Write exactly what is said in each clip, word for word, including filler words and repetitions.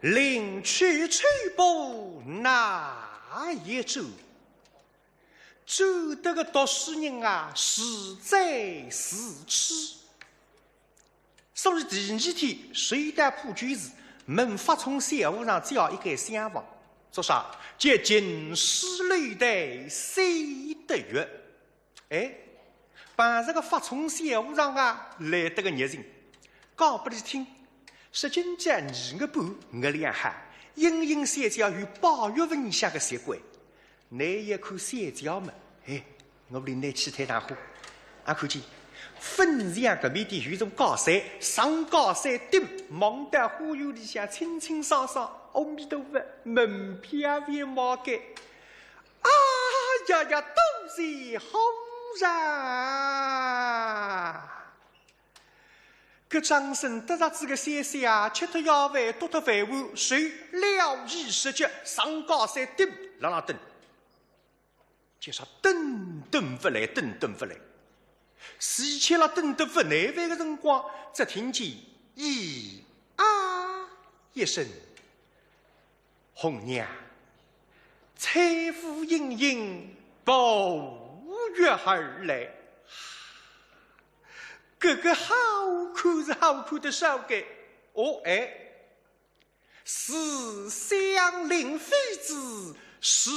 临去秋波那一转，转得个读书人啊，自在自处。所以第二天，随到普济寺，问法聪小和尚借一间厢房，做啥？借近水楼台三得月。 哎，碰着个法聪小和尚啊，来得个热情，讲拨俚听，说今朝二月半月亮好，莺莺小姐有八月份里向个习惯，倷也看小姐嘛，哎，我领倷去探探花。啊，看见粉墙搿面点有座假山，上假山顶，望到花园里向清清爽爽，阿弥陀佛，门票也买个。 啊呀呀，多谢和尚！搿张生得着仔个消息啊，吃脱夜饭，读脱饭碗，随了以直接上假山顶，辣辣等。就说等等勿来，等等勿来。齐巧了等得勿耐烦个辰光，只听见“咦啊”一声， 红娘，翠户莺莺步月而来。搿个好看是好看得少个。哦，哎，是香菱妃子，是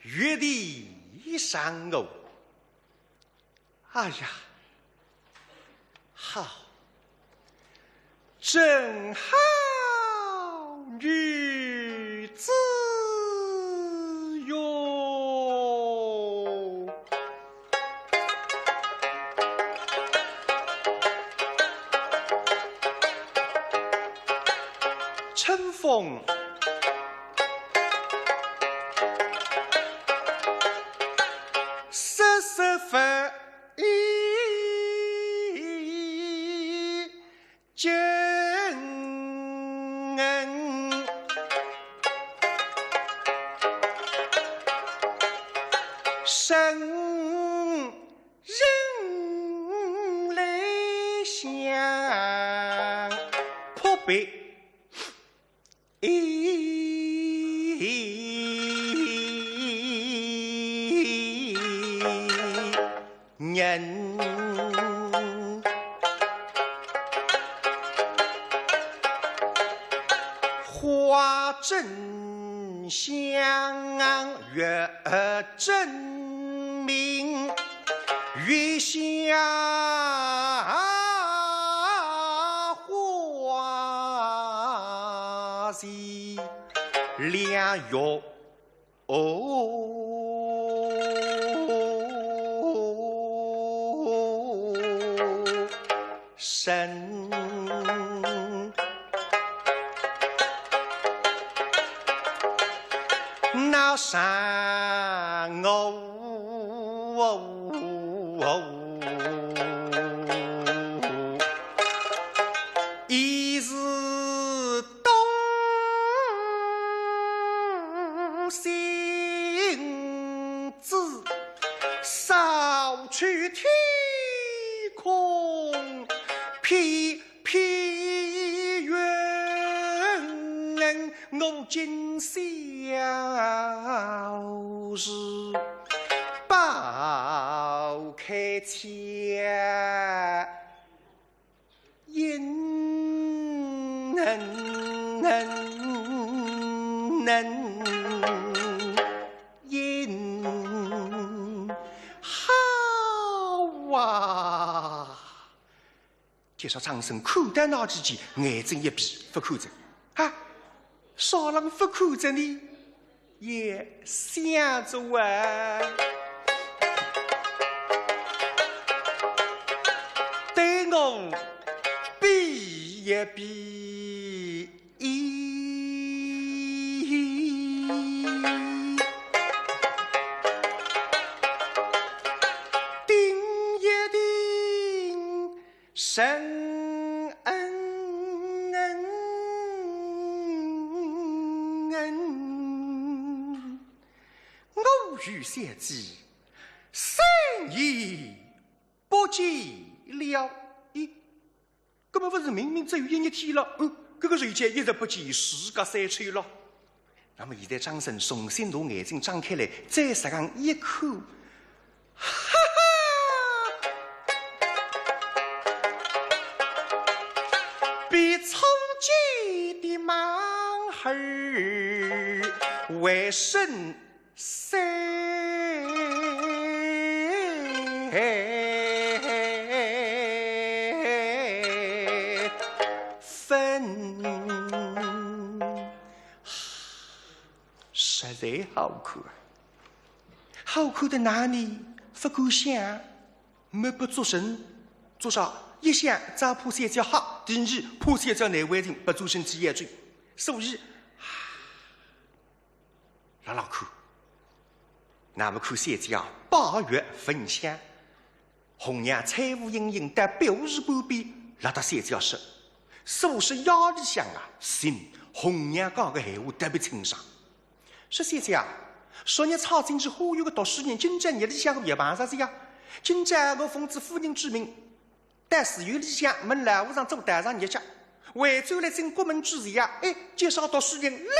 玉帝上哦。 哎呀，好，真好女子哟！春风 瑟瑟发，人来相扑鼻。 伊人花正香，月正明，月下花是良药。 哦，身那山哦， 伊是东星子，扫去天空片片云，我今宵是抱开腔。 就说张生看到那之际，眼睛一闭，勿看哉。啊，啥人勿看哉呢？ 也想着啊，对我比一比。我与小姐三年不见了。咦，搿么勿是明明只有一日天了？嗯，搿个时间一日不见，时隔三秋了。那么现在张生重新拿眼睛张开来，再实梗一看，哈哈！比初见的满儿还深 三分。实在好看啊！好看得哪里不敢想，没不做声，做啥？一想，只怕小姐吓，第二，怕小姐难为情，不做声体要紧。所以， 拉拉看。那么看小姐啊，八月焚香，红娘搀扶盈盈到表示半边，拉搭小姐说，苏轼夜里向啊，醒，红娘讲个闲话特别清爽。说小姐啊，昨日唱进去花园个读书人，今朝夜里向个夜碰着仔呀。今朝我奉仔夫人之命， 到寺院里向问老和尚做道场日脚，回转来进国门之时呀，哎，见上读书人来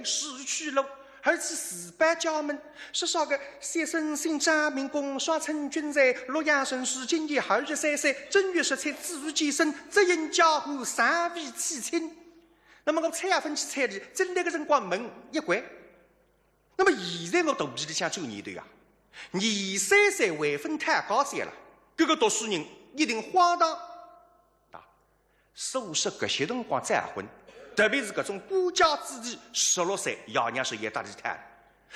时去路，而且自报家门，说啥个先生姓张名珙，双春捐材，洛阳进士，今年二十三岁，正月十七子时健身，只因家父尚未娶亲。那么我猜也勿去猜俚，正来个辰光门一关， 那么现在我肚皮里向转念头啊，二三三还朆讨家小了，搿个读书人一定荒唐。啊，苏轼搿歇辰光再婚，特别是搿种官家子弟，十六岁爷娘就要搭俚讨。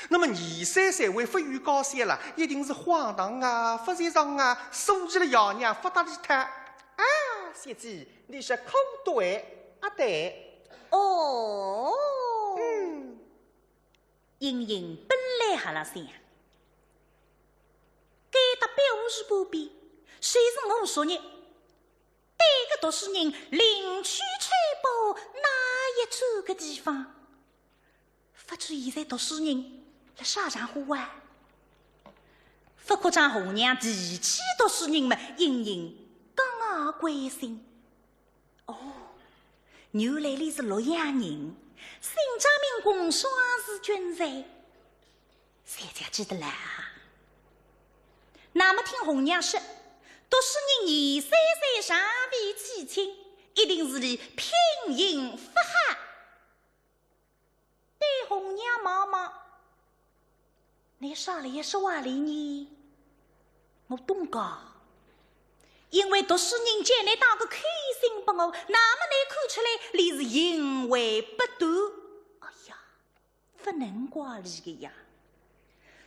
那么二三三还勿有家小了，一定是荒唐啊，勿实诚啊，所以了爷娘勿搭俚讨。啊，小姐，你说可对啊对？哦。嗯。 盈盈本来还辣想，该搭表示半边，就是我昨日对个读书人临去吹波那一转个地方，勿知现在读书人辣啥场化啊？勿觉着红娘提起读书人么，盈盈格外关心。 哦，原来俚是洛阳人，姓张名珙，双字君才。小姐记得啦？那么听红娘说，读书人二三三尚未娶亲，一定是俚品行勿好。 对红娘望望，倷啥俚说话哩呢？我懂个，因为读书人叫倷带个口信拨我，那么倷看出来俚是行为不端。哎呀，勿能怪俚个呀。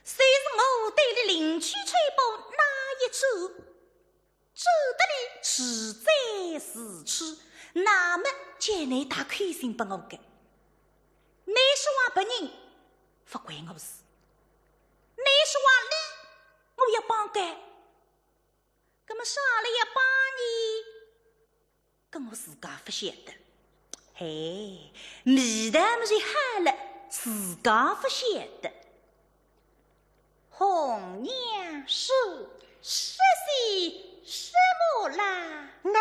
虽是我对俚临去吹波那一转， 走得俚自在自处，那么叫倷带口信拨我个。倷说话别人勿关我事，倷说话理我要帮个，搿么啥俚要帮呢？搿我自家勿晓得。嘿，味道么是好了，自家勿晓得。 红娘说，说些什么啦？那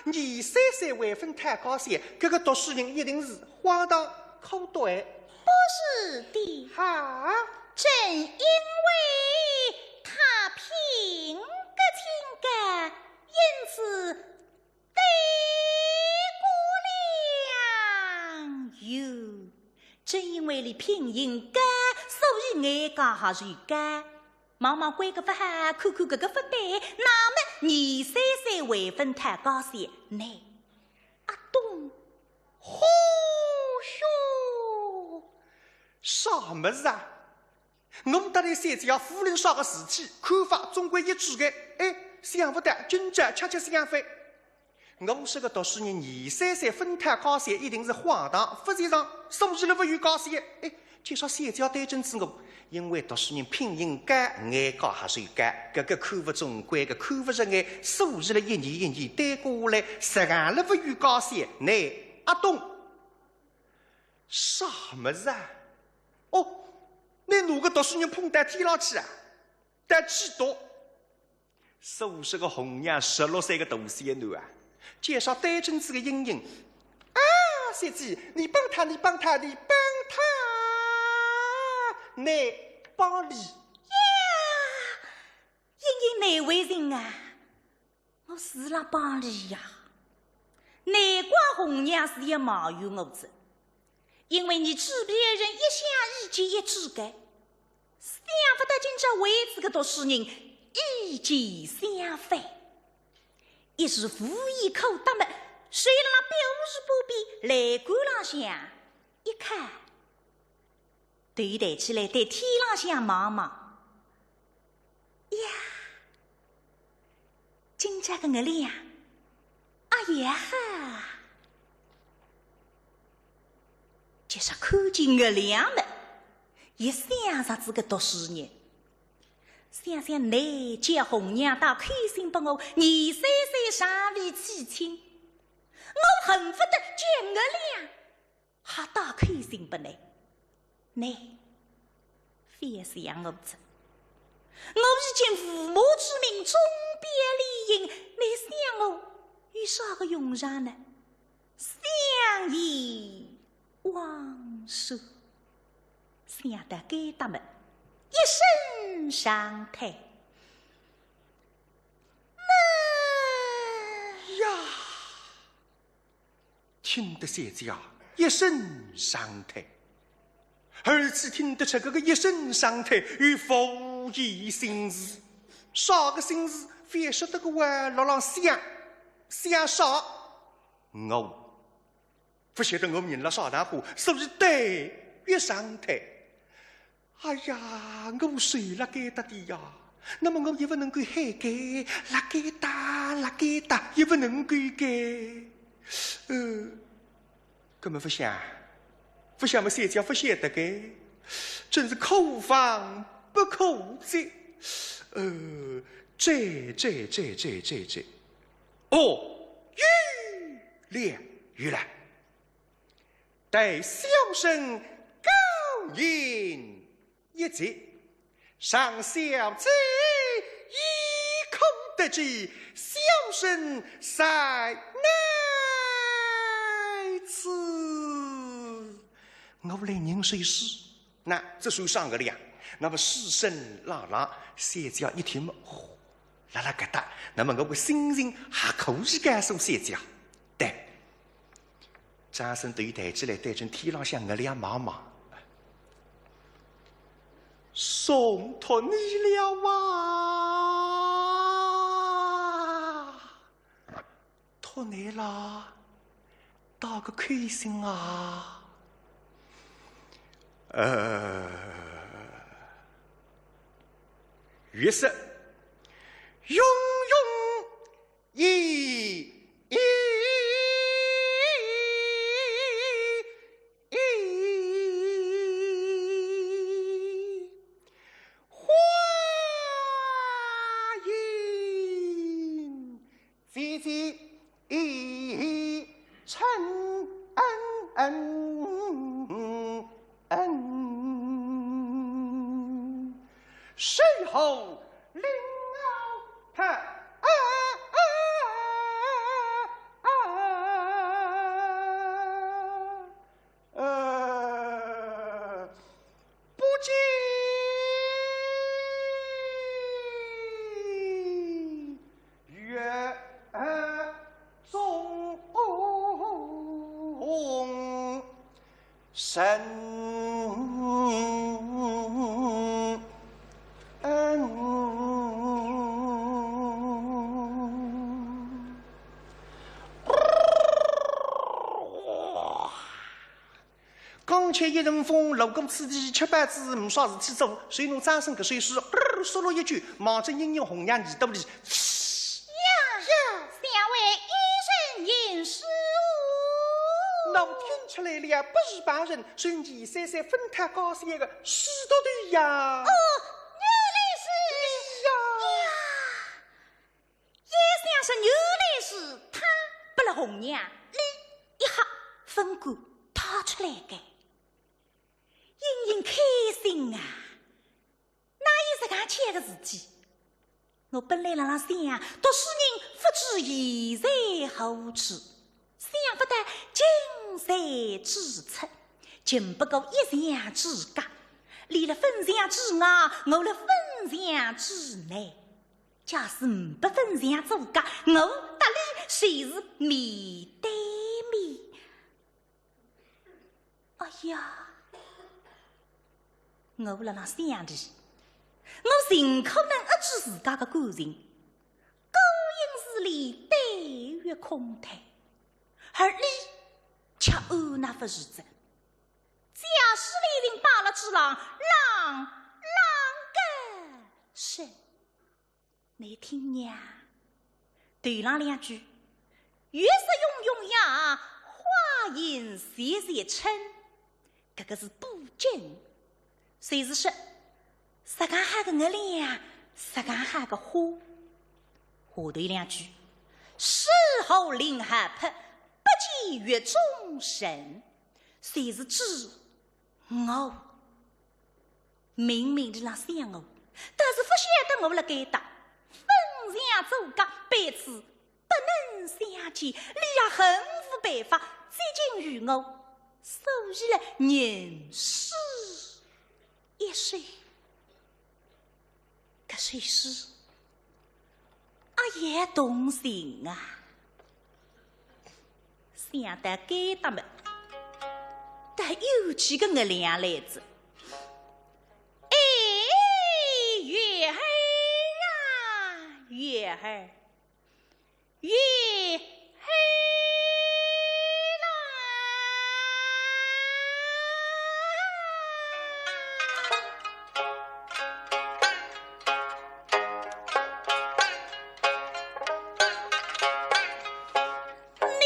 二三三还朆讨家小，搿个读书人一定是荒唐可对。不是的。哈？正因为他品格清高，因此 对过了哟。正因为俚品行高，所以眼高还是高。望望关个勿好，看看搿个勿对，那么二三三还朆讨家小，倷阿懂？嚯哟，啥物事啊？ 我搭倷小姐啊，无论啥个事体，看法总归一致个。哎，想勿到今朝恰恰相反。我说个读书人二三三朆讨家小，一定是荒唐，勿实诚，所以了勿有家小。哎，介绍小姐对准仔我，因为读书人品行高，眼高还是高，搿个看勿中，关个看勿入眼，所以了一年一年对过来，实梗了勿有家小，倷阿懂？ 啥物事啊？哦，倷拿个读书人捧到天上去啊？到去读。苏轼个红娘十六岁个大小囡啊，介绍对准仔个盈盈。啊，小姐，你帮他，你帮他，你帮他，你帮你。呀，英英难为情啊，我是辣帮你呀。难怪红娘是要埋怨我哉，因为你嘴皮人一向意见一致个，想勿到今朝为仔个读书人意见相反。 一时无言可答么，随辣辣表示不便，栏杆浪向一靠，头抬起来对天浪向望望。呀，今朝个月亮啊，也好啊。其实看见月亮么，也想着仔个读书人。 想想倷叫红娘带口信拨我，二三三上门去请，我恨勿得叫月亮还带口信拨倷。倷覅想我哉，我已经父母之命，忠表里行，倷想我有啥个用场呢？ 想也枉然。想到该搭么，一声长叹。呀，听得小姐啊，一声长叹，而且听得出搿个一声长叹有无言心事。啥个心事？覅晓得个哇，辣浪想，想啥？我 勿晓得我人辣啥场化，所以对月上台。哎呀，我手辣该搭的呀，那么我也勿能够喊该，辣该搭，辣该搭，也勿能够该。呃，搿么勿想，勿想么小姐勿晓得该，真是可防不可防。呃，这，这，这，这，这，这。 哦，有了，有了。待小生高吟一节，让小姐亦可得知，小生在此。我来吟首诗。 那这算啥个了呀？那么书声朗朗，小姐一听么，哦，辣辣搿搭，那么我个心情还可以告诉小姐。对，张生头抬起来，对准天浪向月亮望望，送托你了啊！ 托倷啦，带个口信啊。呃，月色，永永一，一， 花影姐姐一程恩恩恩，谁后令我他。 呃，不见月中人。 刚吃一阵风，路过此地吃饱子，没啥事体做，随拿张生搿首诗，嗖落一句，望准英英红娘耳朵里。呀，小生一人吟诗哦。那听出来了，不是旁人，是你三三分他高兴一个诗读的呀。哦，原来是。呀。呀。 也想是原来是他拨了红娘里一吓，分管他出来个。英英开心啊，哪有实梗巧个事体？我本来辣辣想，读书人不知现在何处，想不到今山之出，仅不过一墙之隔，俚勒粉墙之外，我勒粉墙之内。假使呒不粉墙阻隔，我搭俚就是面对面。哎呀，我辣浪想俚，我尽可能压制自家个感情，勾引住俚对月空谈。 而俚却按捺勿住哉。假使俚已经摆勒仔浪，浪，浪个神，倷听呀，头浪两句，月色涌涌夜，花影斜斜春，搿个是补景。 就是说，实梗好个月亮，实梗好个花。下头两句，是否临海泊，不见月中人，就是指我。明明俚辣想我，但是勿晓得我辣该搭，粉墙阻隔，彼此 不能相见，俚也很无办法接近于我，所以呢，吟诗一首。搿首诗啊，也动情啊。想到该搭么，倒有几个月亮来哉。哎，月儿啊，月儿， 月儿啦，你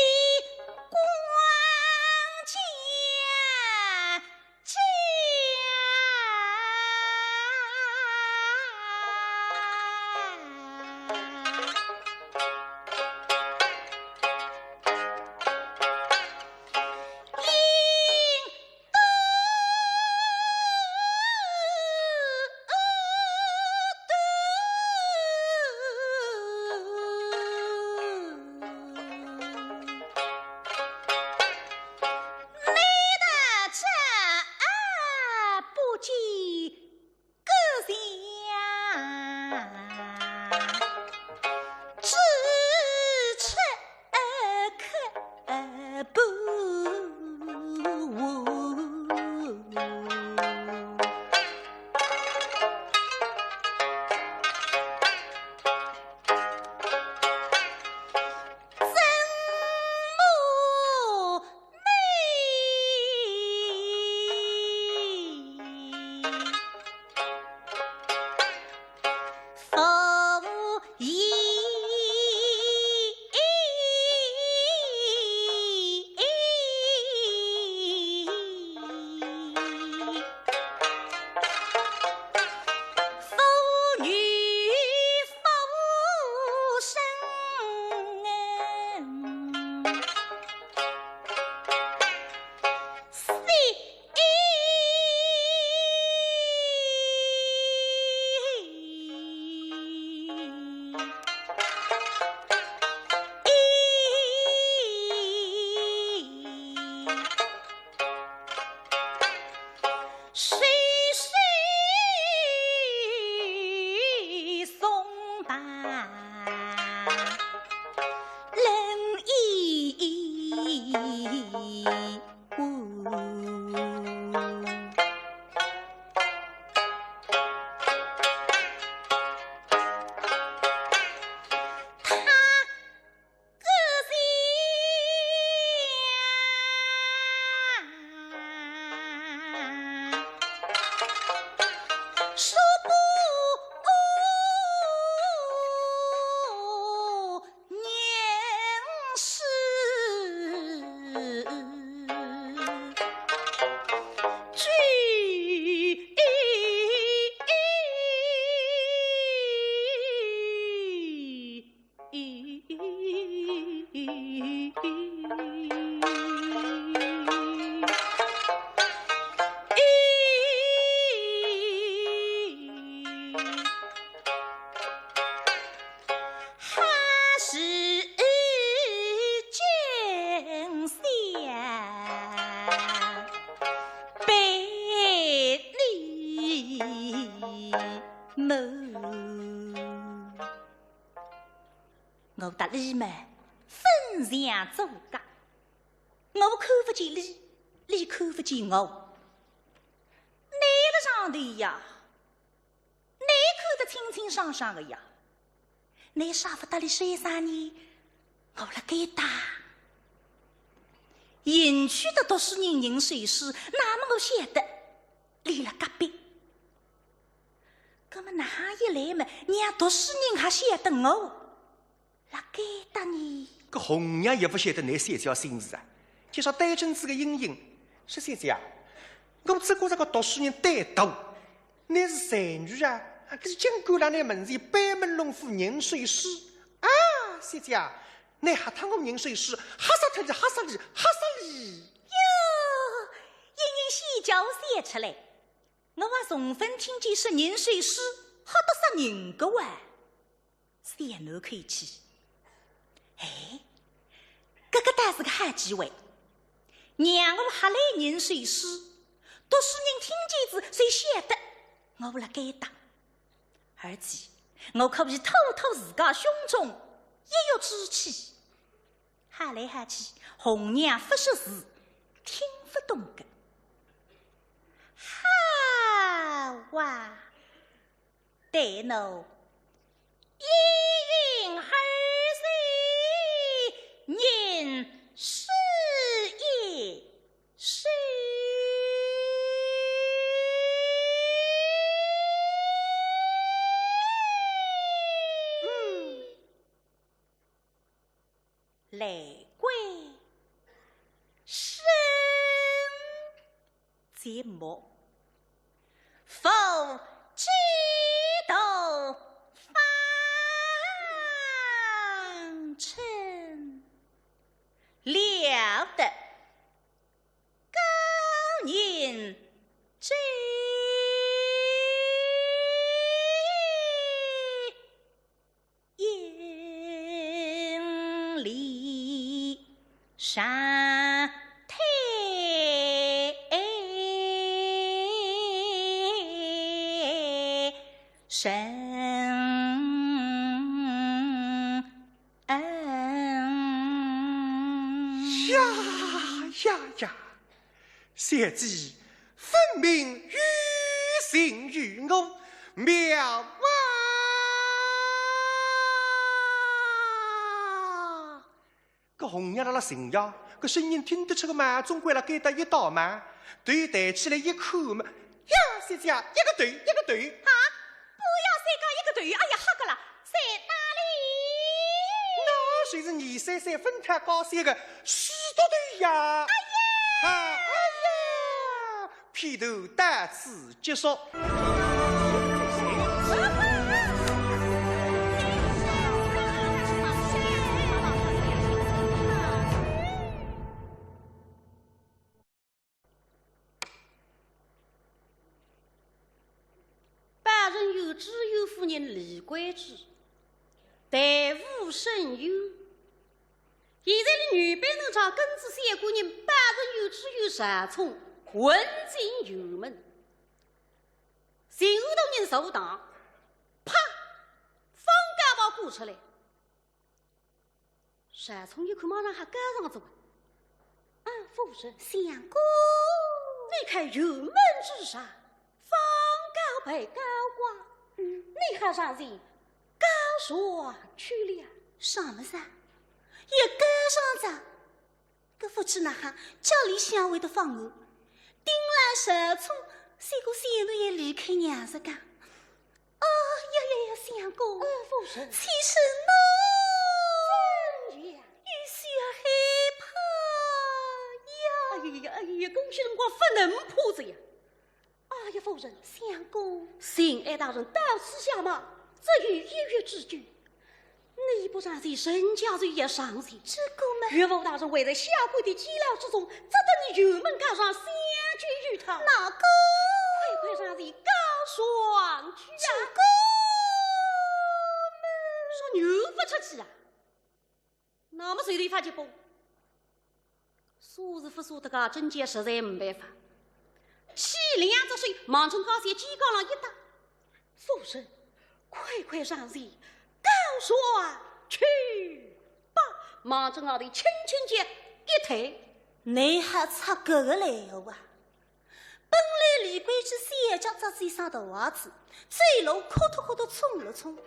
光见 你的这不计个相，只吃可不。伊么，分量做个，我看勿见伊，伊看勿见我。难了上头呀，难看得清清爽爽个呀，难舍勿得伊说啥呢？我辣该搭。 行去搭读书人吟首诗，那么我晓得伊辣隔壁。葛么哪哼一来么，让读书人还晓得我辣该搭呢？搿红娘也勿晓得难小姐心思啊，就像对准仔个英英，说小姐啊，我只觉着搿读书人对头， 乃是才女啊，啊，搿是竟敢辣乃门前班门弄斧吟首诗啊！小姐啊，乃吓脱我吟首诗，吓煞脱伊，吓煞伊，吓煞伊！哟，英英喜叫笑出来，我还从勿听见说吟首诗吓得杀人个哇！ 小囡口气。哎，搿个倒是个好机会，让我还来吟首诗，读书人听见仔，侪晓得我辣该搭。而且，我可以吐吐自家胸中一语志气。吓来吓去，红娘勿识字，听勿懂个。好哇！ 对侬一言而尽，吟诗一首。嗯。 来归身寂寞，复几度芳嗔，料得高吟者 应离山台深。呀呀呀！ 小姐分明有情于我，妙啊！搿红娘辣辣寻呀，搿声音听得出个嘛，总归辣该搭一道嘛。头抬起来一看嘛，呀，小姐啊，一个头，一个头。啊，不要再讲一个头，哎呀，吓个了，在哪里？那就是二三三分开高兴个 许多对呀。哎呀！啊，哎呀！片段到此结束。拜人有知县夫人李桂枝，待遇甚优。现在你女扮男装跟仔小官人拜人有知县赵冲混进辕门，寻个大人坐堂，啪，放高帽挂出来。 赵冲一看，马上还告上哉。啊，夫人。相公。你看辕门之上，放高被高挂，嗯。你还上前告状去了？啥么事？也告上哉。搿不知哪哈，家里向会得放我，盯牢赵冲，像个小囡也离开娘家。 哦，呀呀呀，相公。哦，夫人。此事我怎样？有些害怕呀。哎呀呀，哎呀，搿歇辰光勿能怕哉呀。哎呀，夫人。相公。巡按大人到此下马，只有一月之久。 你不上前人家就要伤心。这个嘛。岳父大人会在下跪的监牢之中，只等你辕门告上相救于他。哪个？快快上前告状去啊！这个嘛。说你不出去啊？那么随便发急不？ 说是勿说得个，真叫实在没办法。起两只手，望准高山肩胛浪一搭。夫人，快快上前，告状去望准外头轻轻叫一推，倷还插搿个来话啊？本来李桂枝小脚着仔双大鞋子，走路咯脱咯脱冲了冲，见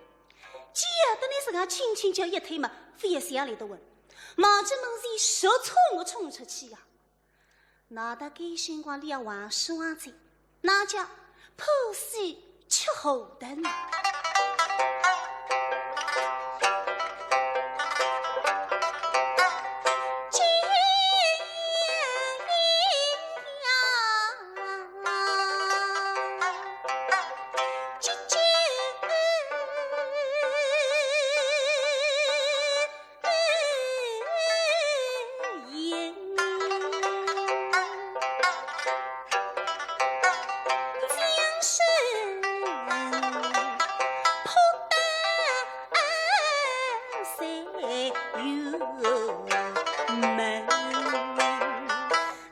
得倷自家轻轻叫一推嘛，覅想来得稳，望准门前直冲个冲出去呀。 难道该辰光俚要横竖横哉，哪叫破水吃河豚？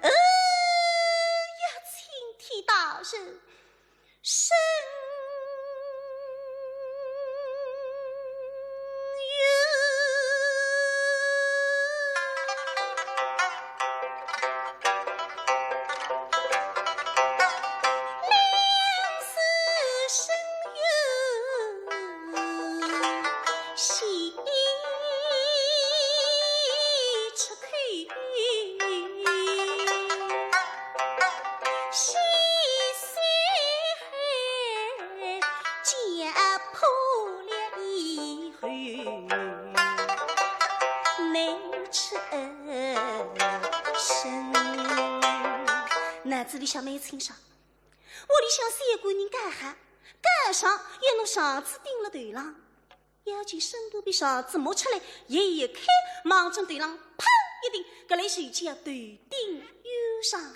哎呀，青天大人， 脑子里想蛮清爽，屋里向三个人讲好，讲上要拿绳子钉了头浪。 要紧身段皮绳子摸出来，一开，望准头浪砰一钉，搿来就叫头顶有伤。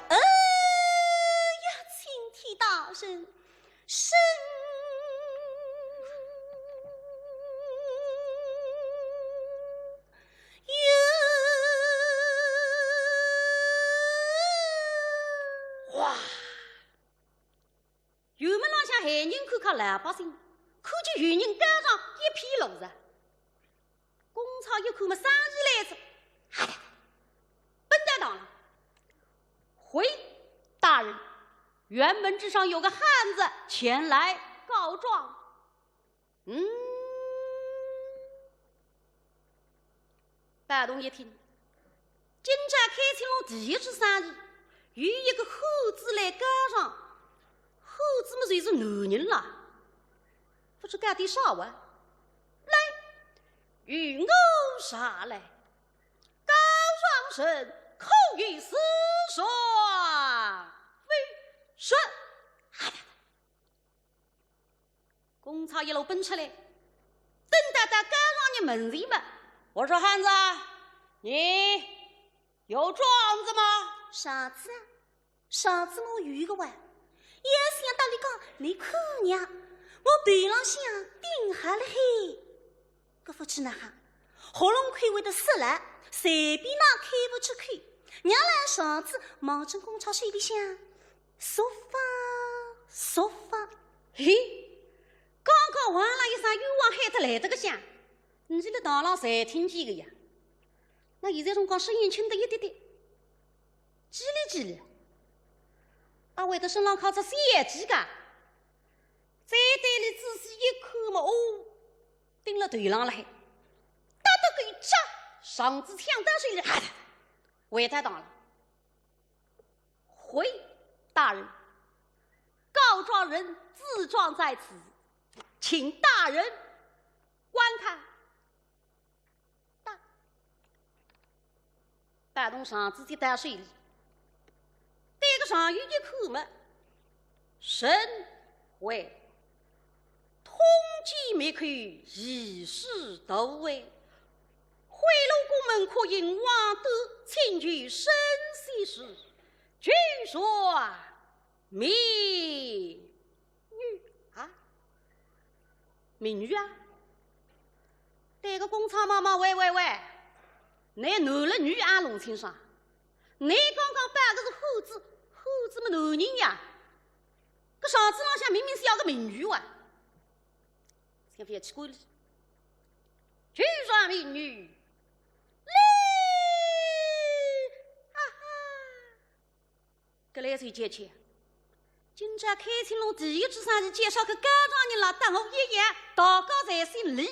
哎呀，青天大人， 哇！油门浪向闲人看客，老百姓看见有人告状一片落实。 公差一看么，生意来哉，哈哒哒，奔到堂浪。回大人，辕门之上有个汉子前来告状。嗯，包同一听，今朝开青楼第一桩生意，有一个汉子来告状，汉子么就是男人啦，勿知告点啥话。 来，与我上来。告状人可有私状？非是。公差一路奔出来，等到到告状人门前么，我说：“汉子，你有状子吗？”啥子啊？ 啥子我有个哇？要想搭俚讲，倷看呀，我头浪向钉好勒海。搿勿知哪哈，喉咙口会得塞了，随便哪开勿出口，让辣床子望准公差手里向，舒服，舒服。嘿，刚刚哇啦一声冤枉喊得来得个响，你辣堂浪侪听见个呀。那现在辰光声音轻得一点点，叽里叽里，阿会得身浪靠只小几个，再对伊仔细一看嘛，哦， 顶辣头浪了海，搭得个一扎，上仔抢到手里，哎，回到堂了。回大人，告状人自状在此，请大人观看。大 摆弄上仔接到手里，对个上有一口么，沈惠，通奸灭口，疑似毒害，贿赂公门，刻印枉断，请求沈先师，具状明 女啊？明女啊？对个公差妈妈，喂喂喂，倷男了女啊弄清爽，倷刚刚摆个是汉子，汉子么男人呀，搿上仔浪向明明是要个明女啊，想勿要去管伊，具状明女，哩，哈哈。 搿来是结气。今朝开青龙第一桩生意，介绍个告状人了，搭我一样，道高才姓李。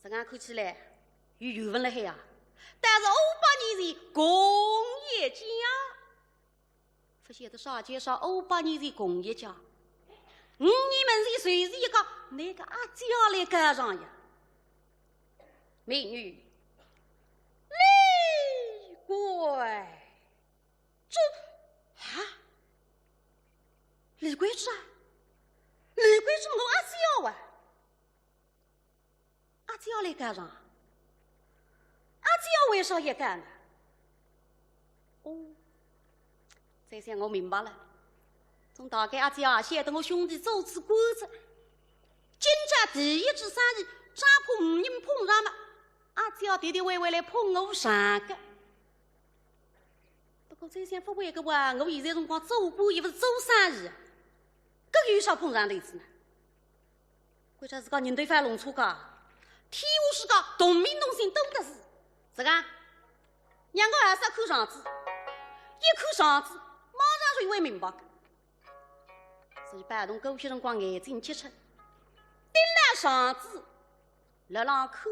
实梗看起来有缘分了海啊，但是五百年前共一家。勿晓得啥介绍五百年前共一家，五年门前随时一个，哪个阿姐也来告状呀？美女，李贵 珠啊？李桂珠啊？李桂珠我阿姐啊？阿姐来告状？阿姐为啥要告呢？哦，这下我明白了。总大概阿姐啊，晓得我兄弟做仔官哉。今朝第一桩生意，只怕无人捧场嘛，阿姐啊，特特为为来捧我场个。 不过再想勿会个哇，我现在辰光做官又勿是做生意，搿有啥捧场头子呢？关照自家人头发弄错个，天下世界同名同姓多得是。实梗，让我还是要看场子，一看场子，马上就会明白个。所以摆弄过歇辰光眼睛急出，盯牢场子，辣浪看。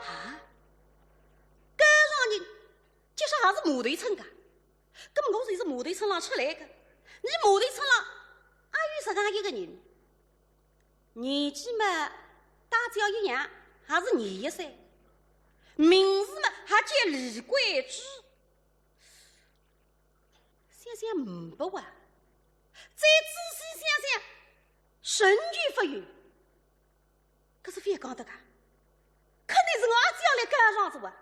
啊？搿种人，就是还是码头村个。 搿么我就是码头村浪出来个，伲码头村浪阿有实梗一个人，年纪嘛，搭仔一样，还是廿一岁，名字嘛，还叫李桂枝。想想呒不啊，再仔细想想，仍旧勿有。搿是覅讲得个，肯定是我阿姐来告状是伐？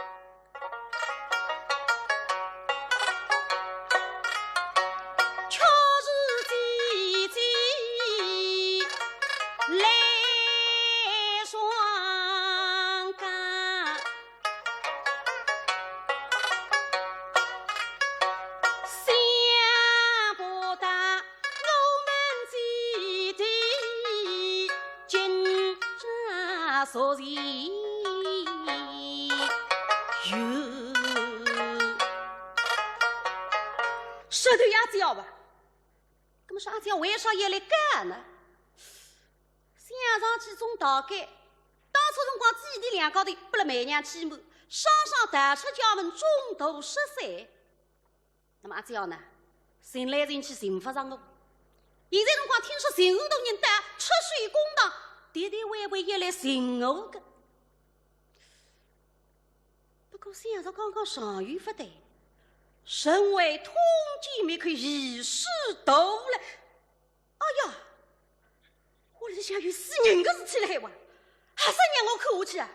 说对阿姐吧，那么说阿姐为啥要来告呢？想上去总大概，当初辰光姊弟两家头拨了媒娘欺瞒，双双逃出家门，中途失散。那么阿姐呢，寻来寻去寻勿着我。现在辰光听说寻我个人到出水公堂，的的会会也来寻我个。 不过想着刚刚上游勿对，人为通奸灭口，一时头来。哎呀，我里向有死人个事体来哇，还是让我看下去啊！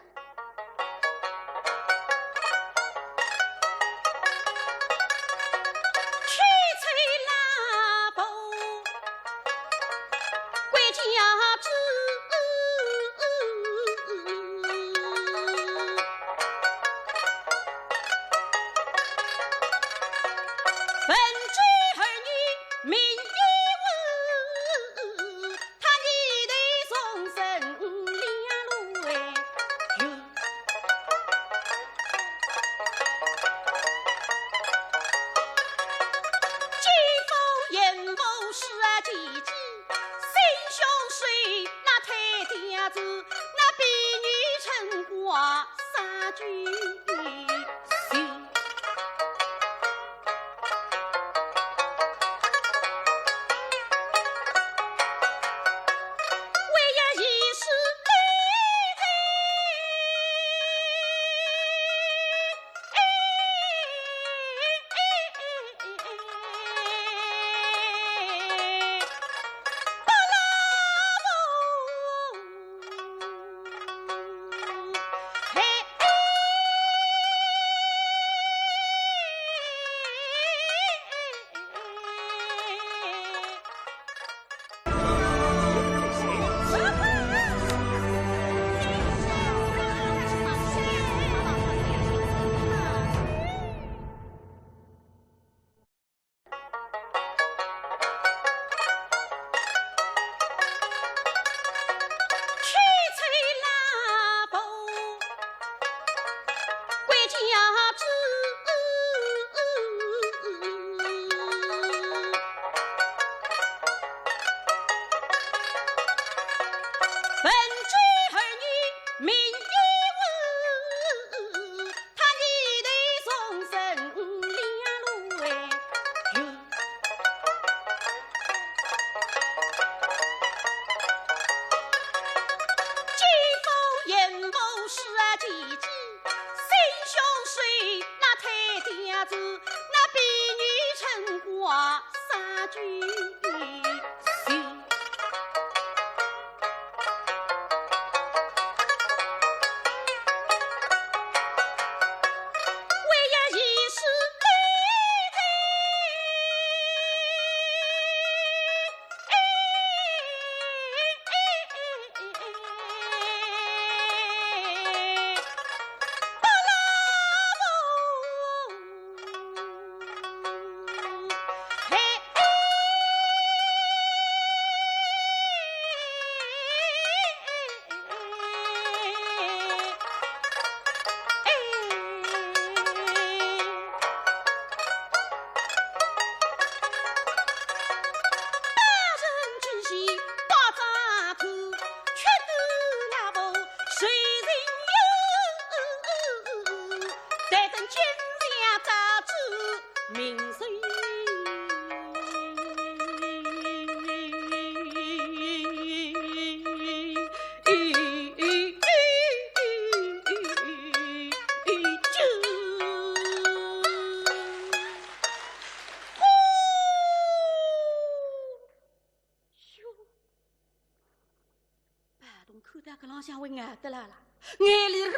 东看到搿浪向会呆得来了，眼泪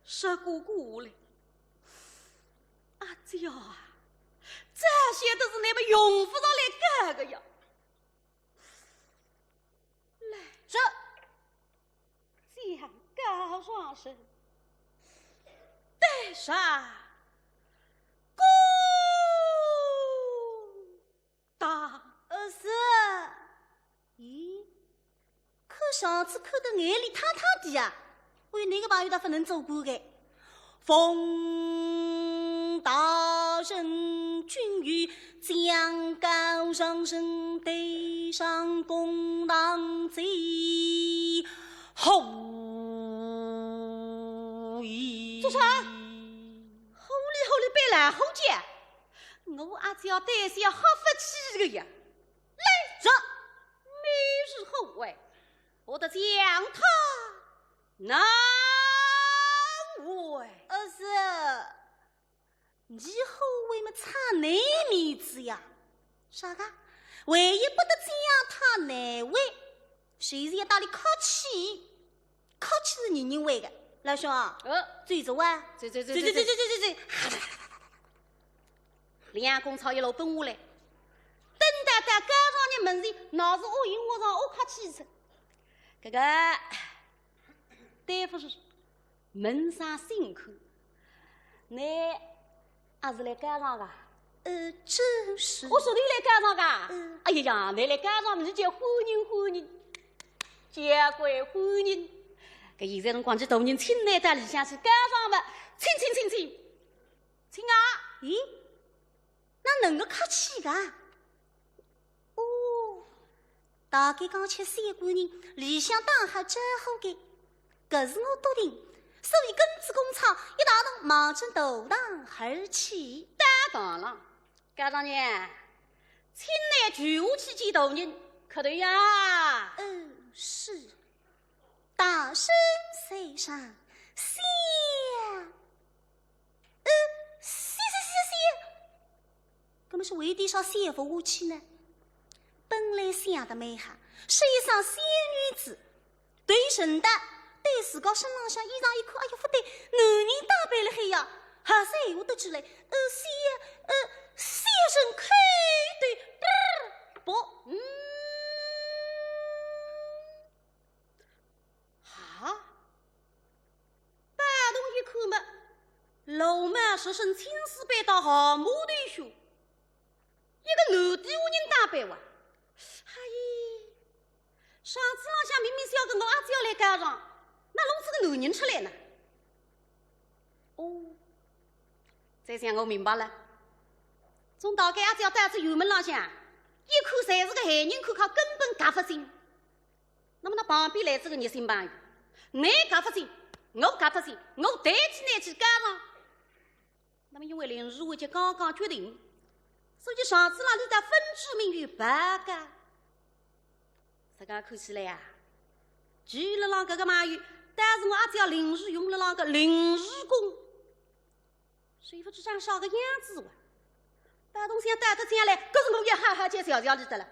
水咕咕来。阿姐啊，早晓得是你们用勿着来搞个呀。来，这将告状人带上公堂。呃，是。咦，看上去看得眼泪汤汤的啊，为哪个朋友倒勿能做官个？奉大人君谕，将告状人带上公堂罪。吼！做啥？吼哩吼哩扮老虎叫，我阿姐要担心要吓勿起个呀。来，这每日吼喂，我得将他难为。呃，是。 你后悔么，差你面子呀？啥个？为一不得将他难为，就是要搭俚客气，客气是人人会个。老兄，呃，走走啊，走走走走走走走走走。两公吵一路奔下来，等到到告状人门前，那是恶形恶状，恶客气哉。搿个，对勿住， 问声辛苦，你阿是来告状个？呃，正是。我说你来告状个？嗯。哎呀呀，你来告状，你叫欢迎欢迎，交关欢迎。搿现在辰光，搿大人请你到里向去告状嘛，请请请请，请啊！咦，哪能个客气个？ 哦，大概讲吃三个人里向打好招呼个，搿是我笃定，所以跟仔公吵，一大同望准大堂而去。当然了，告状人，请你就下去见大人，磕头呀。嗯，是。大圣在上，谢。嗯，谢谢谢谢。 搿么是为点啥谢勿下去呢？本来想得蛮好，是一双小女子，对人道，对自家身浪向衣裳一看，哎呀，勿对，男人打扮了海呀，还是闲话得出来，呃，谢，呃，谢人叩头，不，嗯。 啊？包大人一看么，罗帽书生青丝白发，汗毛头须，一个男的下人打扮哇？哎，上次浪向明明是要跟我阿姐来告状，哪弄仔个男人出来呢？哦，这下我明白了。从大概阿姐到仔辕门浪向，一看侪是个闲人看客，根本轧勿进。 那么，那旁边来仔个热心朋友，你轧勿进，我轧勿进，我代替你去告状。那么，因为林书记刚刚决定，所以上次浪俚搭分知明有报告。实梗看起来呀，就勒浪搿个朋友，但是我阿姐临时用勒浪个临时工，谁不知长啥个样子哇？包大人想到得将来，搿是我也好好叫笑笑俚得了。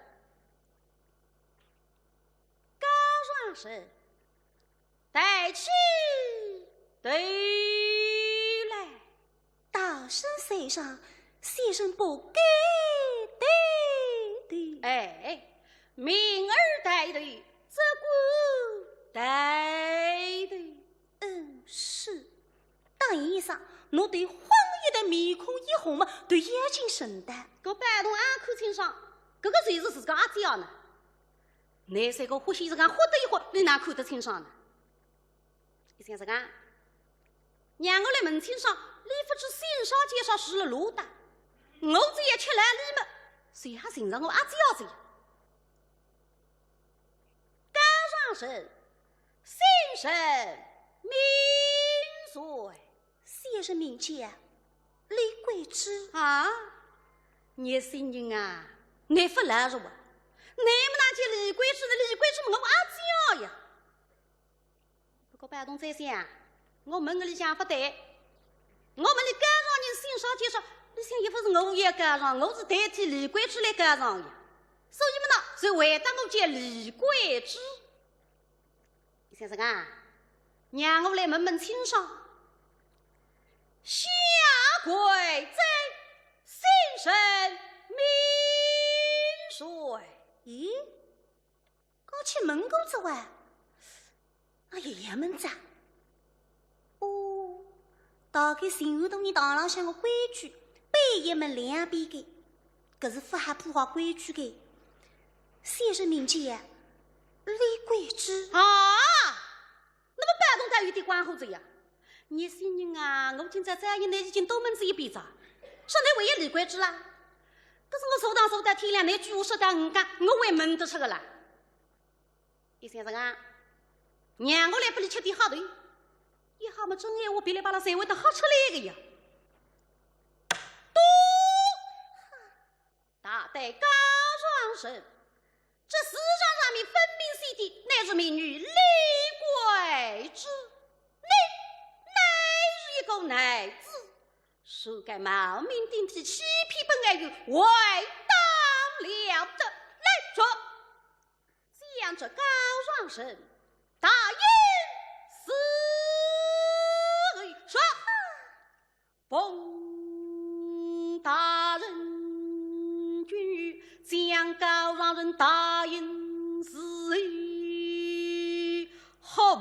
告状人抬起头来。大圣在上，小生不敢抬头。哎，明儿抬头，只管抬头。嗯，是。 答应一声，侬对方一呆，面孔一红嘛，对眼睛神呆。搿包大人阿看清爽，搿个就是自家阿姐呢。难三个欢喜实梗豁得一豁，俚哪看得清爽呢？一想实梗，让我来问清爽，俚勿知姓啥叫啥，住勒哪搭，我只要吃牢俚么，谁还寻着我阿姐哉？告状人， 姓甚名谁？小生名叫李桂枝。啊，热心人啊，你勿来是吧？你么哪叫李桂枝呢？李桂枝么我阿姐呀。不过包大人再想，我问个里向勿对，我问俚告状人姓啥叫啥，俚想也勿是我要告状，我是代替李桂枝来告状呀。所以么呢，就回答我叫李桂枝。先生啊，让我来问问清爽。下跪者，姓甚名谁？咦，刚才问过哉哇？啊，也也问哉。哦，大概寻勿到伲堂浪向个规矩，板也问两遍个，搿是勿好破坏规矩个。先生名叫李桂枝。啊，那么板东倒有点关火哉呀。热心人啊，我今朝早已拿已经多问仔一遍哉，说倷还有李桂枝啦。可是我坐堂坐到天亮，倷句话说到五更，我还问得出个啦。 李先生啊，让我来拨倷吃点吓头，一吓么真闲话噼里啪啦侪会得吓出来个呀。嘟！大胆告状人，这字状上面分明写的乃是名女李桂枝，你乃是一个男子，谁敢冒名顶替，欺骗本案有违当了得。来，说。 将这告状人大印是谁？说。奉大人君谕，将告状人大印是谁？好。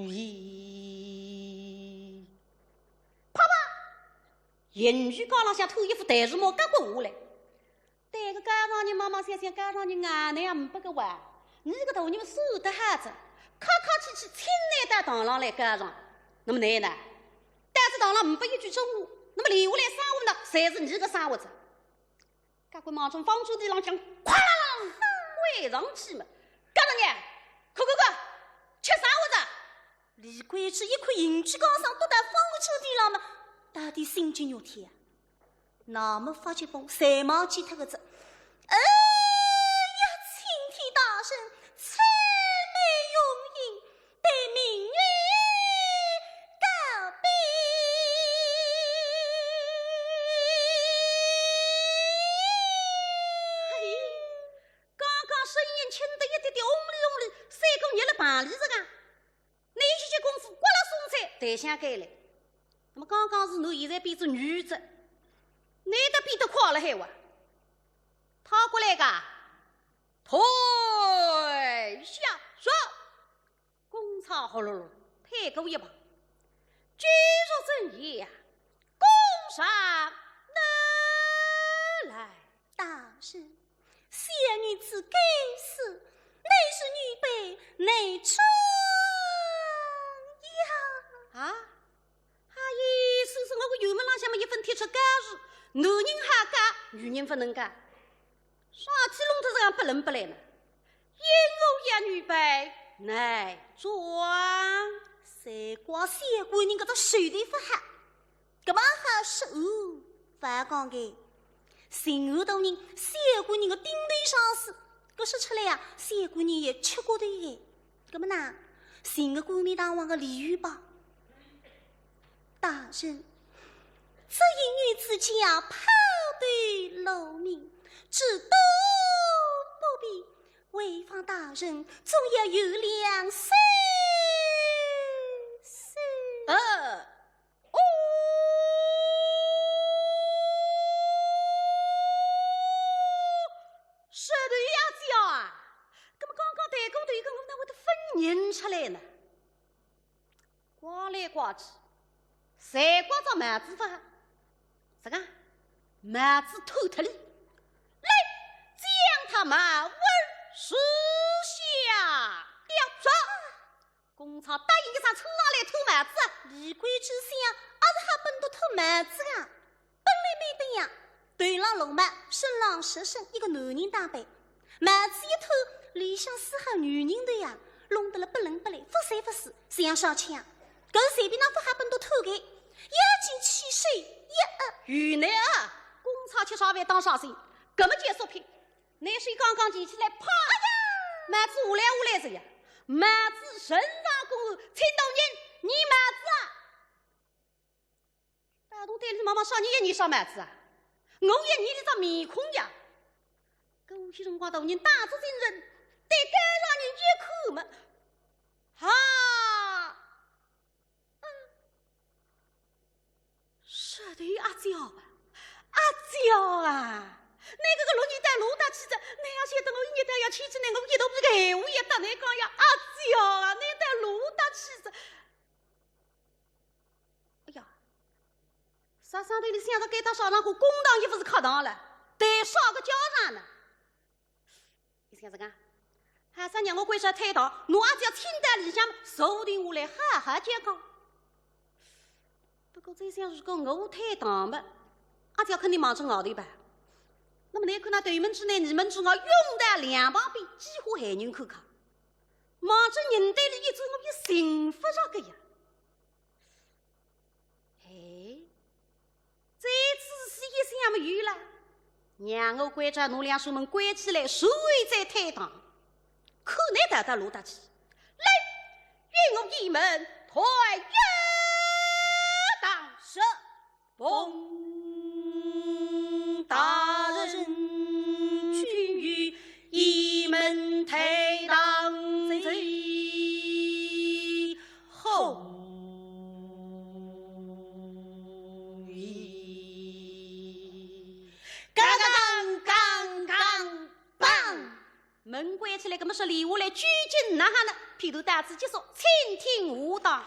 咦，啪啪，刑具架浪向脱一副台子帽，夹过下来。 对个告状人望望想想，告状人啊，倷也呒不个哇，倷个大人算得好哉，客客气气请倷到堂浪来告状。那么倷呢？到仔堂浪呒不一句真话，那么留下来生活呢，侪是倷个生活哉。搿个马上放转地浪向，哐啷啷跪上去嘛，告状人，快快快，吃生活哉！李桂枝一看刑具架上都得放勿出地浪嘛，到底心惊肉跳啊。 那么发急风，侪忘记脱个哉。哎呀，青天大圣，慈悲容忍，对民女告禀。哎，刚刚声音轻得一点点，嗡哩嗡哩，赛过热辣棚里哉个。 倷歇歇功夫，刮辣松脆，台相间来。那么刚刚是男，现在变仔女哉，倷倒变得快了海哇。他过来个，退下说。公差呼噜噜退过一旁。今日怎样？公上哪来？大人，小女子该死，乃是女被内中呀。啊？ 啊，意思是我个辕门浪向么一份帖出告示，男人好告，女人勿能告。啥体弄得实梗拨人拨来呢？因何要女被内中？才怪小官人搿只手头勿好，搿么好说哦，勿讲个。寻着大人，小官人个顶头上司，搿说出来呀，小官人也吃骨头个。 搿么呢，寻个冠冕堂皇个理由吧。大人，只因女子家破斗落名，至多不便，回望大人总要有两三思。呃， 哦，说头呀，姐啊，搿么刚刚抬过头一个，我哪会得勿认出来呢？刮来刮去，侪刮只帽子勿好，啥个？帽子脱脱哩。来，将他帽儿脱下。要说 公差答应一声，冲上来脱帽子。李桂枝想，阿是好本笃脱帽子啊？本来蛮登样，头浪绿帽，身浪赤身，一个男人打扮。帽子一脱，里向丝好女人头呀，弄得了拨人拨来，勿三勿四，像啥腔。搿随便哪勿好本笃脱个，要紧起手一压。有奈啊，公差吃啥饭当啥心，搿么结束品。 拿手刚刚提起来，啪！哎呀，帽子下来下来哉呀！帽子呈上公案，请大人验帽子啊！包大人对俚望望，啥人要验啥帽子啊？我要验倷只面孔呀！搿歇辰光大人打仔精神，对街浪人一看嘛，哈，嗯，是的，阿姐啊，阿姐啊，那个个落你到路搭去着，那要晓得我一日到夜牵着那个一头皮个闲话也搭你讲呀，阿姐啊，你到路搭去着。哎呀，啥上头里想着该搭啥场化公堂也不是客堂了，得啥个家长呢？ 伊想着讲，还是让我关照退堂，侬阿姐请到里向坐定下来好好讲讲。不过再想，如果我退堂嘛，阿姐肯定望着外头吧。那么你看那头门之内、二门之外，拥到两旁边，几乎还人看看。望着人对里一走，我也寻不着个呀。 哎，再仔细一想么有了，让我关照侬两扇门关起来，随后再退堂。看你到底落搭去。来，与我一门团圆堂。是。奉大人君谕，一门退堂之后。 咦，嘎嘎当，当当当，门关起来，搿么说留下来究竟哪哈呢？片段到此结束，请听下档。